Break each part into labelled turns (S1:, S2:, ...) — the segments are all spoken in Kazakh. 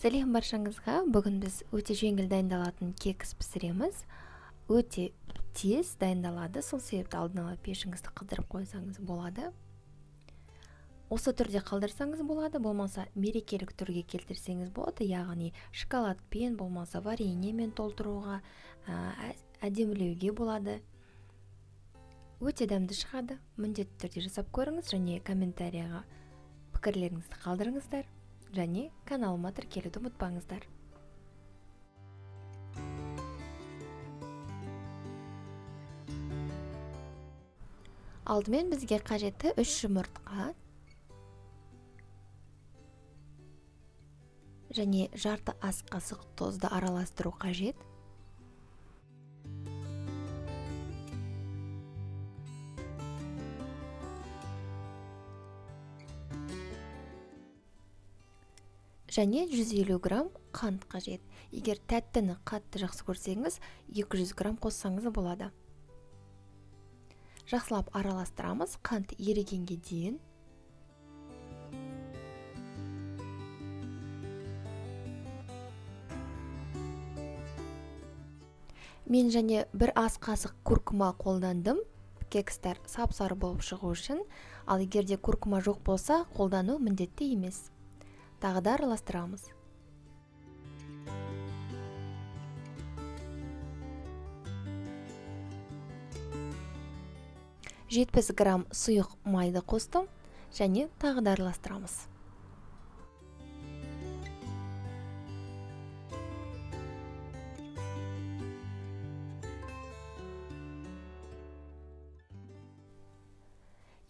S1: Сәлем баршаңызға. Бүгін біз өте жеңіл дайындалатын кекс пісіреміз. Өте тез дайындалады, сол себепті алдын ала пешіңізді қыздырып қойсаңыз болады. Осы түрде қалдырсаңыз болады, болмаса мерекелік түрге келтірсеңіз болады, яғни шоколадпен, болмаса вареньемен толтыруға, әдемілеуге болады. Өте дәмді шығады. Міндетті түрде жасап көріңіз және комментарияға пікірлеріңізді қалдырыңыздар. Және каналыма тіркелуді ұмытпаңыздар. Алдымен бізге қажетті 3 жұмыртқа және жарты ас қасық тұзды араластыру қажет. Және 150 грамм қант қажет. Егер тәттіні қатты жақсы көрсеңіз, 200 грамм қоссаңыз болады. Жақсылап араластырамыз, қант ерігенге дейін. Мен және бір ас қасық куркума қолдандым. Кекстер сап-сары болып шығу үшін. Ал егер де куркума жоқ болса, қолдану міндетті емес. Тағы да араластырамыз. 70 грамм сұйық майды қостым және тағы да араластырамыз.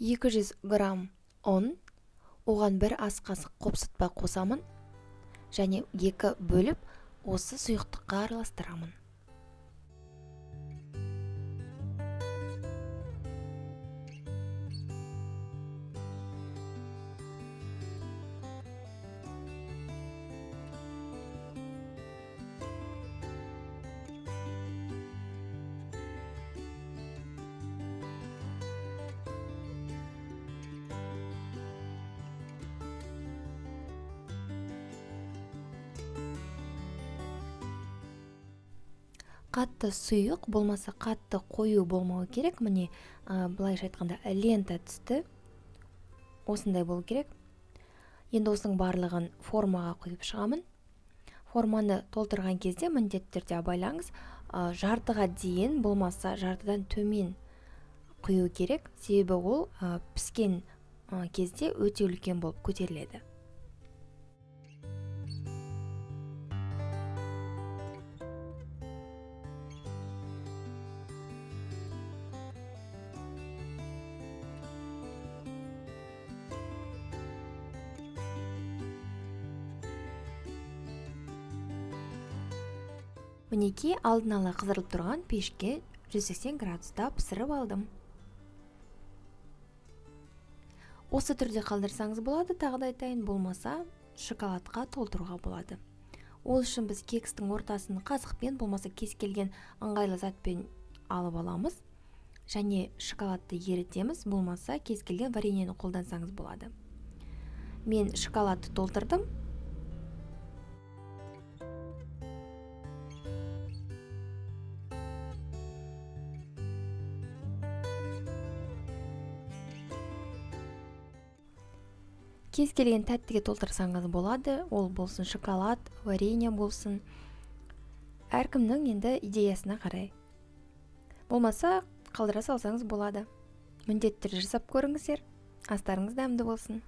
S1: 200 грамм ұн, оған бір ас қасық қопсытпа қосамын және 2 бөліп осы сұйықтыққа араластырамын. Қатты сұйық болмаса қатты қою болмау керек. Міне, былайша айтқанда лента түсті. Осындай болу керек. Енді осының барлығын формаға құйып шығамын. Форманы толтырған кезде міндетті түрде абайлаңыз, жартыға дейін болмаса жартыдан төмен құю керек. Себебі ол піскен кезде өте үлкен болып көтеріледі. Мінекей, алдын ала қыздырылып тұрған пешке 180 градуста пісіріп алдым. Осы түрде қалдырсаңыз болады, тағы да айтайын, болмаса шоколадқа толтыруға болады. Ол үшін біз кекстің ортасын қасықпен, болмаса кез келген ыңғайлы затпен алып аламыз. Және шоколадты ерітеміз, болмаса кез келген вареньені қолдансаңыз болады. Мен шоколадты толтырдым. Кез келген тәттіге толтырсаңыз болады, ол болсын шоколад, варенье болсын. Әркімнің енді идеясына қарай. Болмаса қалдыра салсаңыз болады. Міндетті түрде жасап көріңіздер. Астарыңыз дәмді болсын.